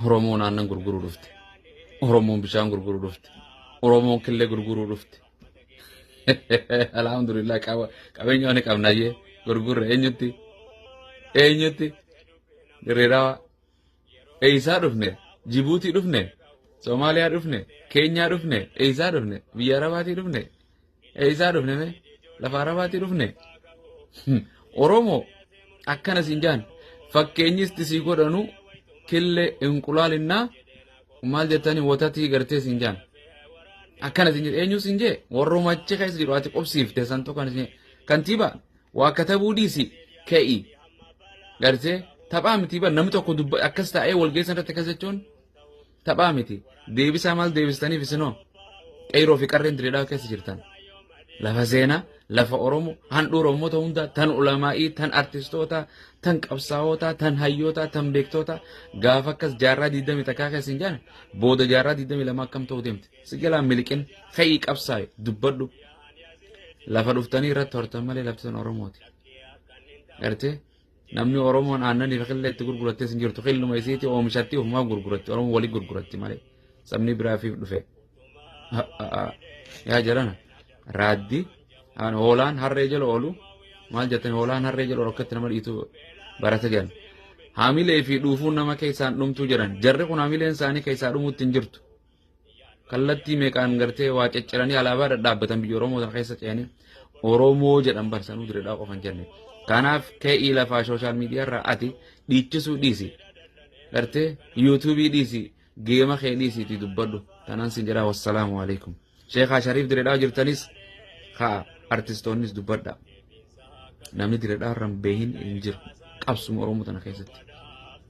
Oromoon aannan gurguruu dhufte. Oromoon bishaan gurguruu dhufte. Oromoon killee gurguruu dhufte. Alhamdulillah qabeenya waan qabnayyee gurgurre eenyutti? Eenyutti? Dirree Dhawaa. Eessaa dhufne? Jibuutii dhufne? Soomaaliyaa dhufne? Keenyaa dhufne? Eessaa dhufne? Biyya Arabaatii dhufne? Eessaa dhufne mee? Lafa Arabaatii dhufne? Oromoo akkana siin jaan fakkeenyis sii godhanu killee inqulaalinnaa maal jettanii watatii gartee siin jaan. Akkana siin jedhe eenyu siin jee warruma achi keessa jiru ati qobsiifte santu kan siin kantiibaa waa katabuu dhiisi ka'i gartee taphaa miti bar namni tokko dubba akkas taa'ee walgeessan irratti akkas jechuun taphaa miti deebisaa maal deebistaniif isinoo qeyroo fi qarreen direedhaa keessa jirtan lafa seenaa lafa oromoo handhuura uummata hundaa tan ulamaa'ii tan artistoota tan qabsaa'otaa tan hayyootaa tan beektoota gaafa akkas jaarraa 20 takkaa keessa hin jaan booda jaarraa 22 akkam ta'uu deemte si jalaan miliqin ka'ii qabsaa'i dubbadhu Lafa dhuftanii irratti hortan malee lafti sun Oromooti. Gartee namni Oromoon aannanii fi qillee itti gurgurattee sin jirtu qilluma isiitii oomishatti ofumaa gurguratti Oromoon walii gurguratti malee sabni biraa fiif dhufe. Yaa jarana raaddi hoolaan harree jala oolu maal jettan hoolaan harree jala oolu akkatti nama dhiitu barata jedhan. Haamilee fi dhuufuun nama keessaan dhumtuu jedhan jarri kun haamileen isaanii keessaa dhumuutti hin jirtu. Kallattii meeqaan gartee waa cicciranii alaabaa dhadhaabbatan biyya Oromoo sana keessa ce'anii Oromoo jedhan barsanuu diredhaa qofa hin jenne. Kanaaf ka'ii lafaa sooshaal miidiyaa irraa ati dhiichisuu dhiisi. Gartee yuutuubii dhiisi geema kee dhiisiitii dubbadhu. Tanaan sin jedhaa wassalaamu alaikum. Sheekaa Shariif diredhaa jirtanis haa artistoonnis dubbadha. Namni diredhaa irra hin beehin hin jiru. Qabsuma Oromoo tana keessatti.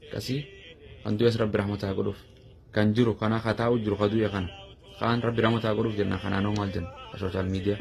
Akkasii kan du'es rabbi rahmataa godhuuf. Kan jiru kana ka taa'u jiru ka du'e kana. Kaan rabbi rahmata haa godhuuf jenna kanaanoo maal jenna social media.